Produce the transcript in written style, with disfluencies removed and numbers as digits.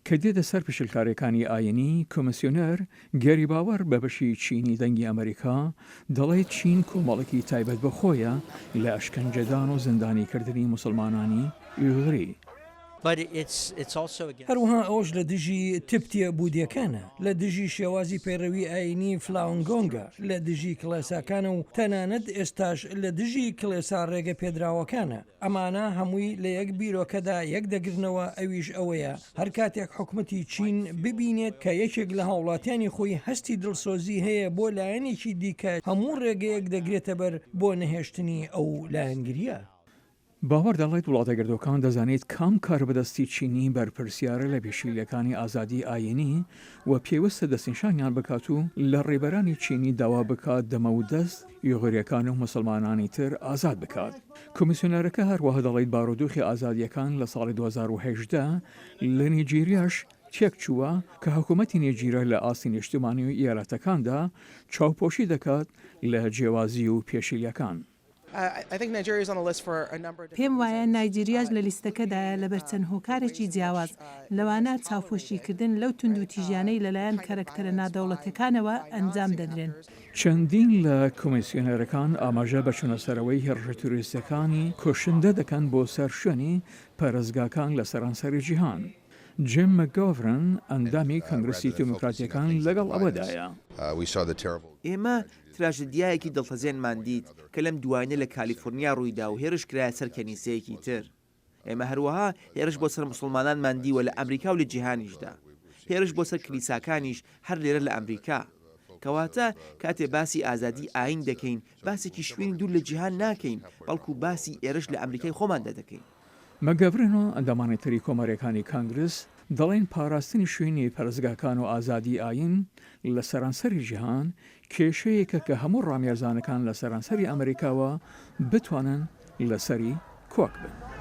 کە دێتە سەر پێشێلکارییەکانی ئایینی، کۆمیسیۆنەر گێری باوەر بە بەشی چینی دەنگی ئەمریکا دەڵێت چین کۆمەڵێکی تایبەت بە خۆیە لە ئەشکەنجەدان و زیندانیکردنی موسڵمانانی ئویغری. هەروەها ئەوەش لە دژی تبتیە بودیەکانە، لە دژی شێوازی پەیڕەوی ئایینی فلاونگۆنگە، لە دژی کڵێساکانە و تەنانەت ئێستاش لە دژی کڵێسا ڕێگەپێدراوەکانە. ئەمانە هەمووی لە یەک بیرۆکەدا یەک دەگرنەوە ئەویش ئەوەیە هەر کاتێک حکومەتی چین ببینێت کە یەکێک لە هاوڵاتیانی خۆی هەستی دڵسۆزی هەیە بۆ لایەنێکی دیکە هەموو ڕێگەیەک دەگرێتەبەر بۆ نەهێشتنی ئەو لایەنگرییە. باوەر دەڵێت وڵاتەگردووەکان دەزانێت کام کاربەدەستی چینی بەرپرسیارە لە پێشیلەکانی ئازادی ئایینی و پێوستە دەستنیشانیان بکات و لە ڕێبەرانی چینی داوا بکات دەمەودەست یوغوریەکان و موسڵمانانی تر ئازاد بکات. کۆمیسیۆنەرەکە هەروەها دەڵیت بارودۆخی ئازادییەکان لە ساڵی 2018 لە نیجیریاش تێکچووە کە حکوومەتی نیجیریا لە ئاستی نیشتمانی و ئیالەتەکاندا چاوپۆشی دەکات لە جیاوازی و پێشیلیەکان. پێم وایە نایجیریاش لە لیستەکەدایە لەبەر چەند هۆکارێکی جیاواز، لەوانە چاوپۆشیکردن لەو توندوتیژیانەی لەلایەن کەرەکتەرە نادەوڵەتیەکانەوە ئەنجام دەدرێن. چەندین لە کۆمیسیۆنەرەکان ئاماژە بە چوونەسەرەوەی هێڕشە تیرۆریستیەکانی کوشندە دەکەن بۆ سەر شوێنی پەرستگاکان لە سەرانسەری جیهان. جیم مکگۆڤرن، ئەندامی کۆنگرسی دیموکراتیەکان لەگەڵ ئەوەدایە. ئێمە تراژدیایەکی دڵتەزێنمان دیت کە لەم دوایینە لە کالیفۆرنیا ڕوویدا و هێرش کرایە سەر کەنیسەیەکی تر. ئێمە هەروەها هێرش بۆ سەر موسڵمانانمان دیوە لە ئەمریکا و لە جیهانیشدا. هێرش بۆ سەر کلیساکانیش هەر لێرە لە ئەمریکا. کەواتە کاتێ باسی ئازادی ئایین دەکەین، باسێکی شوێنی دوور لە جیهان ناکەین، بەڵکو باسی ئێرش لە ئەمریکای خۆماندا دەکەین. مەکگەڤرن و ئەندامانی تری کۆمارییەکانی کانگرس دەڵێن پاراستنی شوێنی پەرستگاکان و ئازادی ئایین لە سەرانسەری جیهان کێشەیەکە کە هەموو ڕامیارزانەکان لە سەرانسەری ئەمریکاوە بتوانن لەسەری کۆک بن.